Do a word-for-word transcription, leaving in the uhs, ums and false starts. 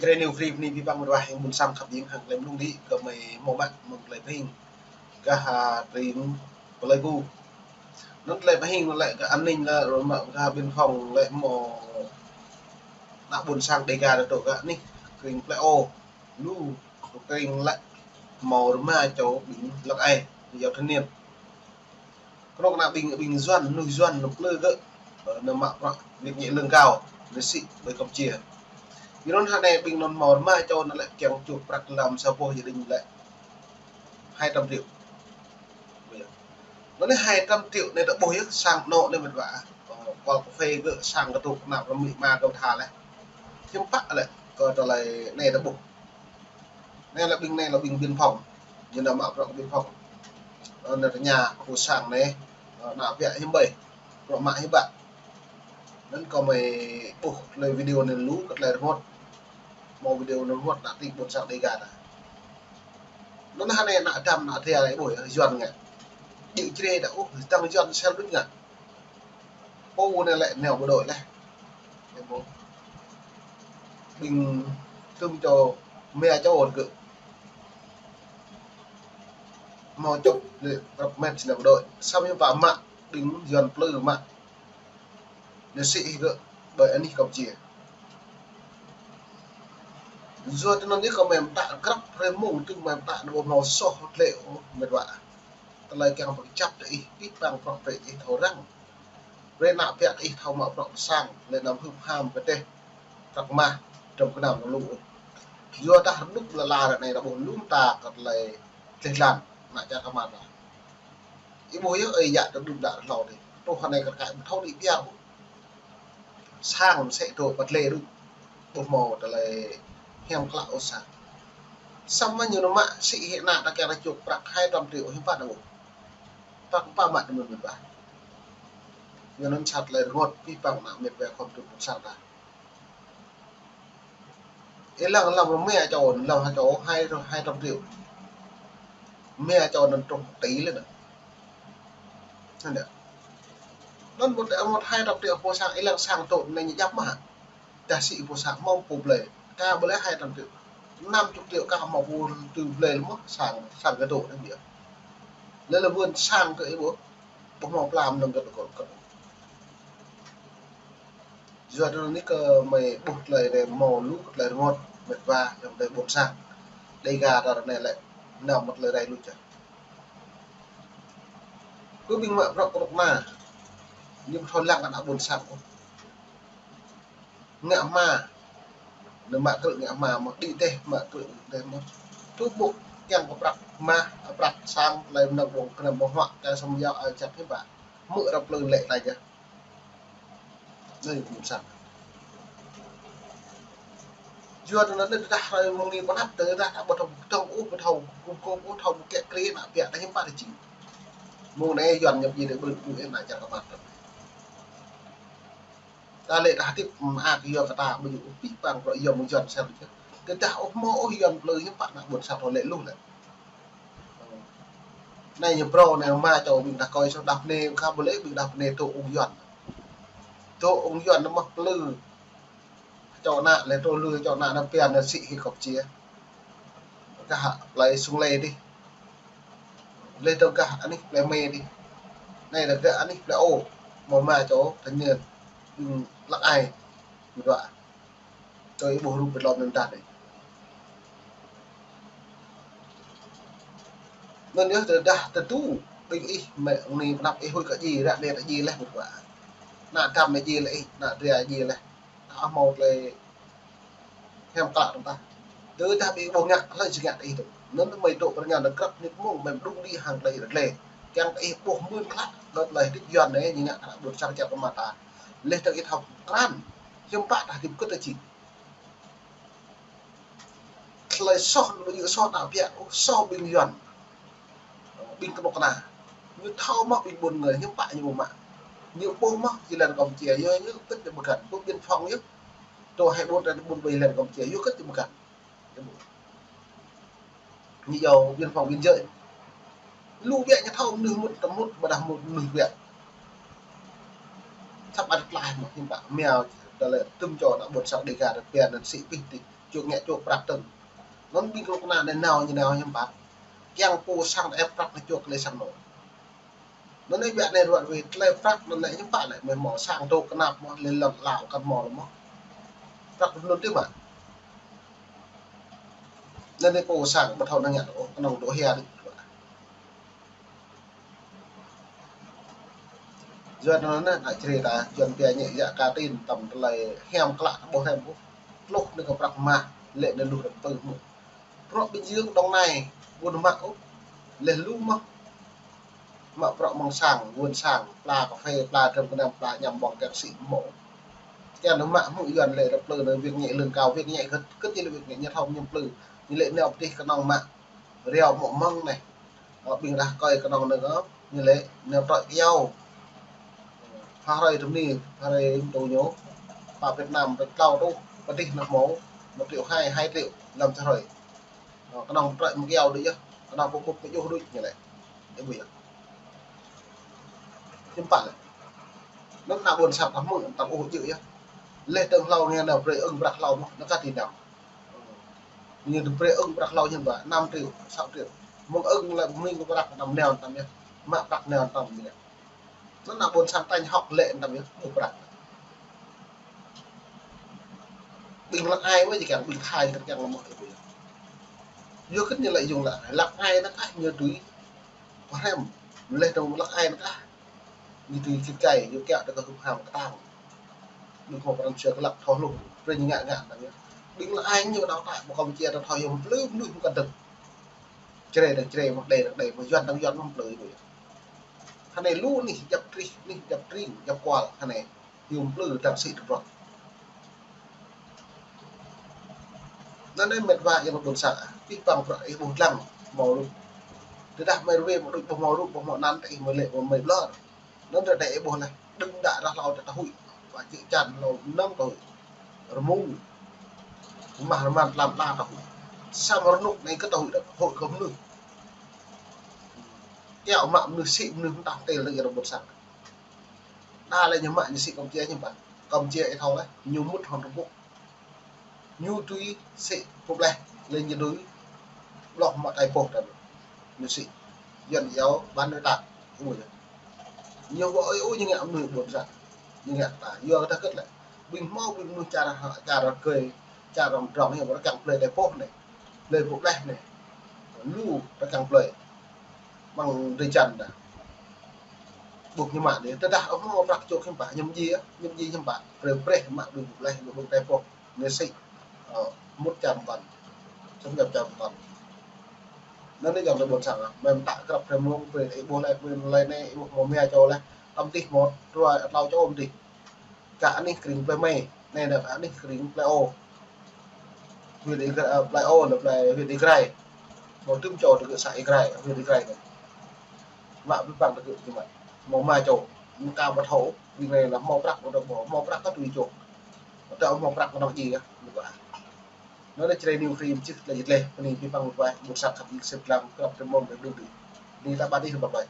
Rê New Free bơni abih bang mơ̆ng ruah hăng ƀôn sang khăp ƀing hăng klem lung đĭ kơ mơi mơ̆ mă mơ̆ng tơlơi pơhing gah, a, tring Pleiku. Anŭn tơlơi pơhing lĕ gah an ninh lĕ rơmă gah biên phòng lĕ mơ̆ ană ƀôn sang Dêga dŏ gah anih tring Plei Ô. Lu tring lĕ mơ̆ rơma čô ƀing lăk ai, yua thanh niên. Kơnuk kơna ƀing, ƀing Yuan, mơnuih Yuan, mơnuih plư gơ̆, ơ, nao mă bruă, mĕt ñĕ lưng gao, nao sĭ ƀơi Campuchia. Yua anŭn hơnai ƀing anŭn mơ̆ rơma čô anŭn lĕ kiăng čuh prăk lăm sa boh gia đình lĕ hai trăm triệu. Anŭn anai hai trăm triệu anai ta ƀuh yơh, sang anŏ anai mĕt wa. Ơ, kual cà phê gơ̆ sang kơduk kơna rơmĭ ma gơ̆ tha lĕ. Hiư̆m pă lĕ, kơ tơlơi anai ta ƀuh. Anai lĕ ƀing anai lĕ ƀing biên phòng. Ñu nao mă bruă biên phòng. Ơ, anai tơña pô sang anai, ơ, ană ƀiă hiư̆m ƀai, bruă mă hiư̆m pă. Anŭn kơ mơi ƀuh tơlơi video anŭn lu kơ tơlơi rơngot. Mơ̆ video anŭn rơngot ană tring ƀôn sang Dêga ta. Anŭn hơnai ană Dăm ană Dra lĕ ƀuh yơh, Yuan ngă. Djơ̆ Jrai ta ôh, tăng Yuan sel đuč ngă. Pô anai lĕ nao bộ đội lĕ. Ƀing tơm čô mă čô gơ̆. Mơ̆ čŏk lĕ prăk mĕt sĭ nao bộ đội. Samơ̆ hiư̆m pă mă ƀing Yuan plư mă. Nao sĭ hĭ gơ̆ ƀơi anih Campuchia. Yua tui anŭn yơh kơ mơi pơtă krăp hrơi mông tui mơi pơtă anŭn ƀu hmâo soh tlĕ ôh mĕt wa. Tơlơi kiăng pơkơjăp tơ ih, abih bang prŏk pơrĕ ih thâo răng. Brơi ană ƀiă ih thâo mă bruă pơ sang, lĕ anăm hưp ham pơtĕh prăk mah, tơm kơnam lu ôh. Yua dah rơnŭk lala ră anai ră ƀuh lŏm ta kơ tơlơi tlĕh lăn, ană čar kơmar ta. Ih ƀuh yơh, ơi yă tơdŭp đă hlâo dih. Truh hơnai kơ kăi ƀu thâo đĭ biă ôh. Sang mơsĕ dŏ pơtlĕ rŭ. Ƀu hmâo tơlơi hiam klă ôh sang. Samơ̆ ñu nao mă sĭ hĭ ană ta kiăng ta čuh prăk hai trăm triệu hiư̆m pă ta ƀuh. Prăk pă mă tơmơ̆n mơ̆n ƀă. Ñu anŭn sa tơlơi rơngot abih bang ană mĕt wa khŏm tŭ ƀôn sang ta. Ih lăng lăm mă čô, lăm ha čô hai, hai trăm triệu. Mă čô anŭn truh tỉ lĕ anŭn. Anŭn yơh. Anŭn mơ̆, mơ̆ hai trăm triệu pô sang, ih lăng sang tŏ anai ñu djăp mơ̆ hă. Dah sĭ pô sang mơ̆ pô blơi. Ka blơi hai trăm triệu. Năm chục triệu ka mă pô tŭ blơi lĕ mơ̆ sang, sang kơ tŏ anai biă. Lĕ lĕ wơ̆n sang kơ ih ƀuh. Ƀu hmâo plam lăng kơ tŏ kơ. Yua tui anŭn yơh kơ mơi ƀuh tơlơi anai mơ̆ lu kơ tơlơi rơngot mĕt wa, yua tơlơi ƀôn sang Dêga ta ră anai lĕ nao mă tơlơi rai luč čă. Kơ ƀing mă bruă kơnuk kơna, ñu ƀu thâo lăng kơ ană ƀôn sang ôh. Ngă hma, nao mă krư̆ ngă hma mơ̆, đĭ teh mă krư̆ đĭ teh mơ̆. Tŭ ƀuh kiăng kơ prăk mah, prăk sang, tơlơi mơnơ̆ng ƀơ̆ng kơnơ̆ng ƀơ̆ng huă, kơ sum yua ơi čăp hiư̆m pă. Mơ̆ ră plư lĕ ta yơh. Anai ƀôn sang. Yua tui anŭn tơdah hrơi mơ̆ng anai pơnăp tơdah ta ƀu thâo pơtŏng ôh, ƀu thâo gum gum ôh, thâo ƀu kiă kriê ană ƀiă ta hiư̆m pă ta jing. Mơ̆ng anai Yuan ñăp ji dêh ƀơi ƀơi ană čar kơmar ta. Ta lĕ ta hơdip mơak yua kơ ta ƀu djơ̆ ôh abih bang bruă yua mơ̆ng Yuan sel đuč. Tơdah ôh hmâo ôh Yuan plư hiư̆m pă ană ƀôn sang thâo lĕ luh lĕ. Anai ñu phrâo anai mă čô ƀing đah kơi soh đah pơnê, ka ƀu lĕ ƀing đah pơnê tŏ ung Yuan. Tŏ ung Yuan anŭn mơ̆ plư. Čô ană lĕ tŏ lu čô ană anŭn pia anŭn sĭ hĭ Campuchia. Gah plơi Sung Lê dih. Lĕ tŏ gah anih plơi Mê dih. Anai lĕ gah anih plơi Ô. Mơ̆ mă čô thanh niên. Ƀing lăk ai. Mơ̆ dua. Tui ih ƀuh rup ƀlŏm anŭn ta dih. Anŭn yơh tơdah tơdu ƀing ih mơ̆ng anai pơnăp ih huĭ kơ ji, ră anai ta ji leh mơ̆ dua. Ană Dăm anai ji leh ih, ană Dra ji leh. Dah hmâo tơlơi hiam klă tơdah. Tơdah ƀing ih ƀu ngă, hlơi či ngă ih tŭ. Anŭn mơi tŭ pơrơngan tơ krăp nit mông mơi mơđung đĭ hăng tơlơi rơglê. Kiăng kơ ih ƀuh mơ̆n klă, kơ tơlơi hơdip Yuan anai, ñu ngă kơ ană ƀôn sang čar kơmar ta. Leh tơdah ih thâo krăn, hiư̆m pă ta hơdip kơ ta či. Tơlơi soh, ñu soh ană ƀiă, ôh, soh ƀing Yuan. Ƀing kơnuk kơna. Ñu thâo mơ̆ ƀing ƀôn ngơi, hiư̆m pă ñu ƀu mă. Ñu ƀuh mơ̆ jơlan Campuchia, yua ñu kơt ñu pơgăn, ƀuh biên phòng yơh. Tơl hai ƀôn, ƀôn ƀơi jơlan Campuchia, yua kơt ñu pơgăn. Ñu yua biên phòng biên giới. Lu biă ñu thâo mơnuih mŭt, tơmŭt, ƀôdah mŭt mơnuih biă. Săp ăt tlaih mơ̆, hiư̆m pă, mơ̆, tơlơi tŭm čô ană ƀôn sang Dêga, tơpia anŭn sĭ pih tih. Čuk ngă čuk prăk tơ̆ng. Anŭn ƀing kơnuk kơna anai nao ñu nao hiư̆m pă. Kiăng pô sang ĕp prăk ñu čuk lĕ sang anŭn. Anŭn anai biă anai ruă ruai tơlơi prăk anŭn lĕ hiư̆m pă lĕ mơ̆ hmâo sang dŏ kơnăp mơ̆ lĕ lŏn lăo kăn hmâo lĕ mơ̆. Prăk anŭn tui mă. Anŭn anai pô sang ƀu thâo năng ngă ôh, kơnơ̆ng dŏ hia đôč. Yua anŭn anai, ană čre ta, Yuan pia ñĕ yă ka tin tơm tơlơi hiam klă ƀu hrăm ƀu. Tluh anai kơ prăk mah, lĕ anai lu rơ̆ng pơ̆ng mơ̆. Bruă Bình Dương Đồng Nai, ƀu mă ôh. Leh lu mơ̆. Mă bruă mơ̆ng sang, wun sang, pla kơphê, pla drơm kơnăm, pla ñăm ƀơ̆ng kiăng sĭ mơ̆. Kiăng anŭn mă hmư̆ Yuan lĕ rơ̆ng plư anai việc nhẹ lương cao, việc nhẹ gơ̆t, gơ̆t ñu lĕ việc nhẹ ñu thâo ñăm plư. Ñu lĕ nao pơtih kơnơ̆ng mă. Riao mơ̆ mơ̆ng anai. Ơ, ƀing rah kơi kơnơ̆ng anai kơ, ñu lĕ, nao trơi kơyâo. Pha hrơi tơm ni, pha hrơi tŭ ñu. Pă Việt Nam, pă klâo tŭ, pơtih anŭn hmâo, một triệu hai, hai triệu, lăm sa hrơi. Ơ, kơnơ̆ng trơi mơ̆ng kơyâo đôč yơh, kơnơ̆ng pơpŭp pơjuh đôč ñu lĕ. Ih ƀuh yơh. Hiư̆m pă lĕ. Anŭn ană ƀôn sang ta hmư̆, ta ƀuh djơ̆ yơh. Leh tơ̆ng hlâo anai nao brơi ưng prăk hlâo mơ̆, anŭn kah ti nao. Ñu tơm brơi ưng prăk hlâo hiư̆m pă, năm triệu, sáu triệu. Mơ̆ng ưng lĕ mơ̆ng prăk năm nao tăm yơh. Mă prăk nao tăm yơh. Anŭn ană ƀôn sang tañ hŏk lĕ tăm yơh, ƀuh prăk. Ƀing lăng ai mơ̆ či kiăng, ƀing Thái kơ kiăng lăm mơ̆ ih ƀuh yơh. Yua kơ ñu lĕ yua lăng ai, lăng ai anŭn kah ñu tui pơhrăm. Leh tơ̆ng lăng ai anŭn kah ñu tui kit kai, yua kiăng tơ kơ hŭp ham kơtang. Ƀing hmâo pran jua kơ lăng thâo hluh, brơi ñu ngă ngă tăm yơh. Ƀing lăng ai ñu đào tạo ƀu kơ mơ̆ či ta thâo yơh plư mơnuih mơ̆ kăn dơ̆ng. Čre dơ̆ng čre, mơ̆ng đe dơ̆ng đe, mơ̆ng Yuan dơ̆ng Yuan mơ̆ plư ih ƀuh yơh. Hơnai lu anih djăp trih, anih djăp tring, djăp kual, hơnai. Hiư̆m plư dăng sĭ tơdruă. Anŭn anai met wa yơh ƀôn sang, pih păng prăk ih ƀuh dlăng, hmâo rup. Tơdah mơi ruai mơ̆ đôč ƀu hmâo rup, ƀu hmâo anăn, ih mơi lĕ, mơi ƀlŏr. Anŭn tơdah ih ƀuh leh, đơ̆ng đă rah hlâo ta huĭ, wa čư̆ čan hlâo mơnơ̆ng ta huĭ. Rơmung. Mah rơman tlam tla ta huĭ. Samơ̆ rơnŭk anai kơ ta huĭ đah, huĭ kơ mơnuih. Kiăng mă mơnuih sĭ mơnuih mơtah tơl lĕ yơh ƀôn sang. Đa lĕ ñu mă ñu sĭ Campuchia ñu ƀă. Campuchia ih thâo leh, ñu mŭt hăng Trung Quốc. Ñu tui sĭ pơbleh, lĕ ñu tui bloh mă tai pôh tăm. Ñu sĭ. Yuan yâo ƀăn rơđah. Ui. Ñu ƀu ơi ui ñu ngă mơnuih ƀôn sang. Ñu ngă ta. Yua kơ ta kơ̆t lĕ. Ƀing hmâo ƀing mơnuih čar, čar rơgơi, čar rŏng drŏng ñu ƀu rơkăng plơi tai pôh anai. Plơi pơbleh anai. Lu rơkăng plơi. Mơ̆ng drơi jan đah. Ƀuh ñu mă anai, tơdah ôh hmâo prăk čuk hiư̆m pă, ñăm ji, ñăm ji hiư̆m pă, brơi brơi mă ƀing pơbleh, ƀing tai pôh, ñu sĭ, ơ, mŭt čăm păn, čăm čăm čăm păn. Anŭn anai yơh ƀôn sang, mơ̆ ta krăp hrơi mông, brơi ih ƀuh leh, brơi leh anai, ih ƀuh hmâo mia čô leh, tăm dih hmâo, dua, tlâo čô tăm dih. Kah anih kring plơi Mê, anai nao kah anih kring plơi Ô. Huyện Ia Grai, ơ, plơi Ô nao plơi huyện Ia Grai. Hmâo tơm čô tơ kơ xã Ia Grai, huyện Ia Grai anai. Mă pih păng tơ kơ ñu mă. Hmâo rơma čô. Ñu kah ƀu thâo, ƀing anai lĕ hmâo prăk, ƀu thâo hmâo prăk kơ tui čô. Ƀu thâo hmâo prăk kơ anŏ ji kah. Ñu kah. Anŭn anai čre ñu kri mơčih lĕ jit leh, pơni pih păng mŭt wai, ƀôn sang khăp ih sĭt lăm, krăp tơmom đơ̆ng đưm đưm. Anai ta ƀă ih rơbat wai.